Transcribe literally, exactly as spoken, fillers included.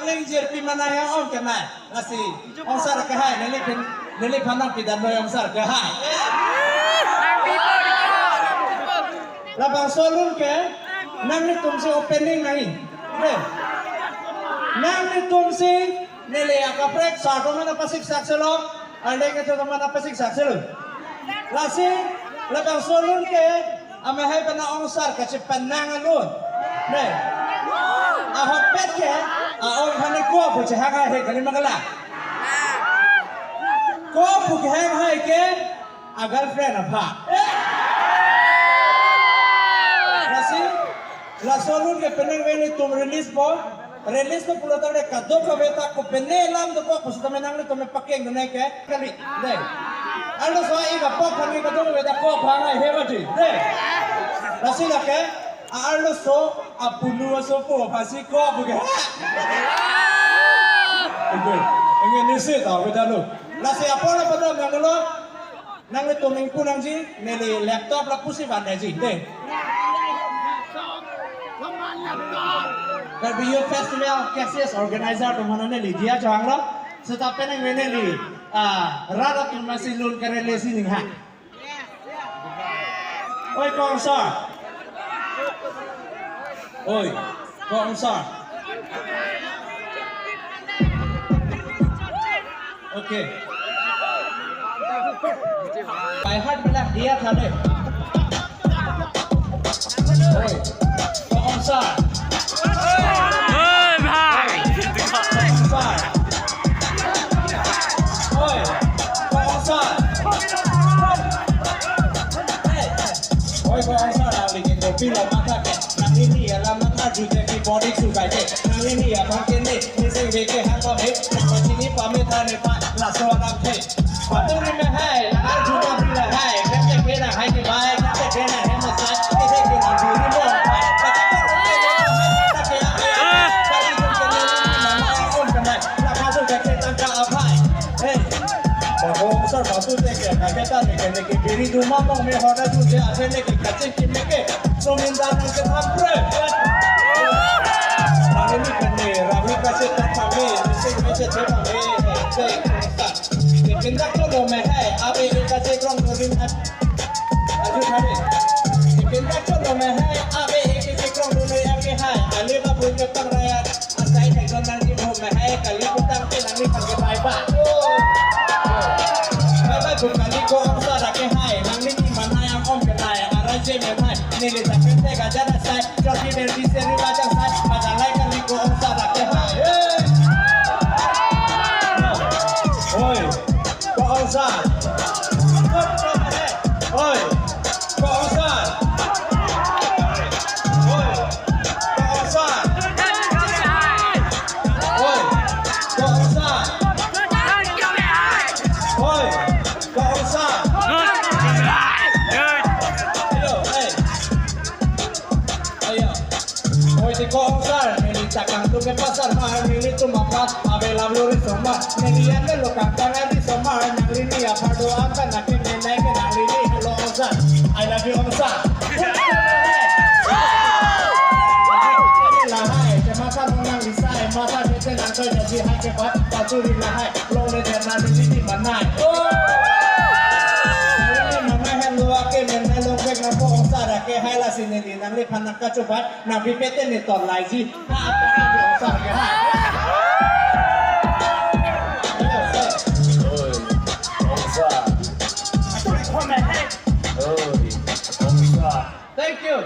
Ning jirpi mana yang om kenai. Lasi, ongsar ke hai, neliphan, neliphan nangpidan noi ongsar ke hai. Labangso alun ke, nanglitum si opening nangji. Dei. Nanglitum si, neli akaprek, sar atum mana pasik sakselo, arleng atum mana pasik sakselo. Lasi, labangso alun ke, amahai pen ongsar kachepanang alun. Dei. Ahokpet ke, a-ong aphan ko pu chehang hai kali ma kala. Ko pu kehang hai ke, a-girlfriend aphan. Lasi, laso alun ke penang veni tum release po. Release to pulo tangte kadokave ta kopine alam dokok pusitame nanglitum pakeng dunai ke kali. Dei. Arloso ik apok aphan ke kadokave ta ko aphan ai he mati. Dei. Lasi lake, arloso apunu asopo aphansi ko pu ke. Oke. Ingin nisi tahu kita lo. Lasi apor lo padam nanglo. Nanglitum ingpu nangji, neli laptop lapusi van nangji, dei. Karbi Youth Festival K C S organizer atum aphan neli diya chang lo, seta penang veni neli, ah, rat atum aphansi alun ke-release ning ha. Oi, ko ongsar. Oi, ko ongsar. Okay. By heart mela dia thale. Oi, ko ongsar. Oi, bhai. Ko ongsar. Oi, ko ongsar. Oi, ko ongsar, nangli ke kopi lo matha ke. Nangli ni alam nang arju te ki body sukai ke. Nangli ni aphan ke ni, ni sing ve ke hang pame. Nang pachini pame thane pa, laso alam the. Paturi me hai, nang arju ta pila hai. Kete ke nang hai ni bai, kete ke nang hai masai, kete ke nang duri mo hai. Kete ke nang hai, kete ke nang hai, kete ke nang hai, kete ke nang hai. Hey, Bago sar batu te ke, na ke ta ne ke ne ke biri duma mong me hoda tu te ase ne ke kachin ki me ke, somin dan ke tham pre. Ravi ni ke ne, ravi kachin ta tham me, se me se te tham me, se. Ke pindak to lo me hai, abe ke kachin krong to rin hai. Aju thari. Ke pindak to lo me hai, abe ke kachin krong to rin hai. Ale ba bun ke pang raya. Asai thekson nangji mo me hai kali putang ke nangli pang ke bye bye. Bye bye bun kali ko ongsar ke hai. Nangli ni mana yang om ke nai. Arai je me hai. Neli ta pente gajar asai. Jodi berdi seri bajang sai. Majalai kali ko ongsar ke hai. Hey. Oi. Ko ongsar. Oi. Ko ongsar. Oi. Ko ongsar. Oi. Ko ongsar. Oi. Ko ongsar. Ayo, eh. Ayo. Oi, ti ko ongsar. Neli ta kangtung ke pasar mahar, nelitum apat. Abe lam lori somar. Neli ane lo kangtung adi somar. Nangli ni apar do angka na ke nai ke nangli ni lo ongsar. I love you, ongsar. Lahai, ke masa nong nang lisai, masa ke te nang toy jadi hai ke bat, paturi lahai, long le dia nang lili di manai. Oh. Lili manai hem lo ake menai long pek na po ongsar ke hai lasi neli nangliphan nang kachobat, nang pipete ni ton laiji. Ha, ongsar ke hai. Oi, ongsar. Oi, ongsar. Thank you.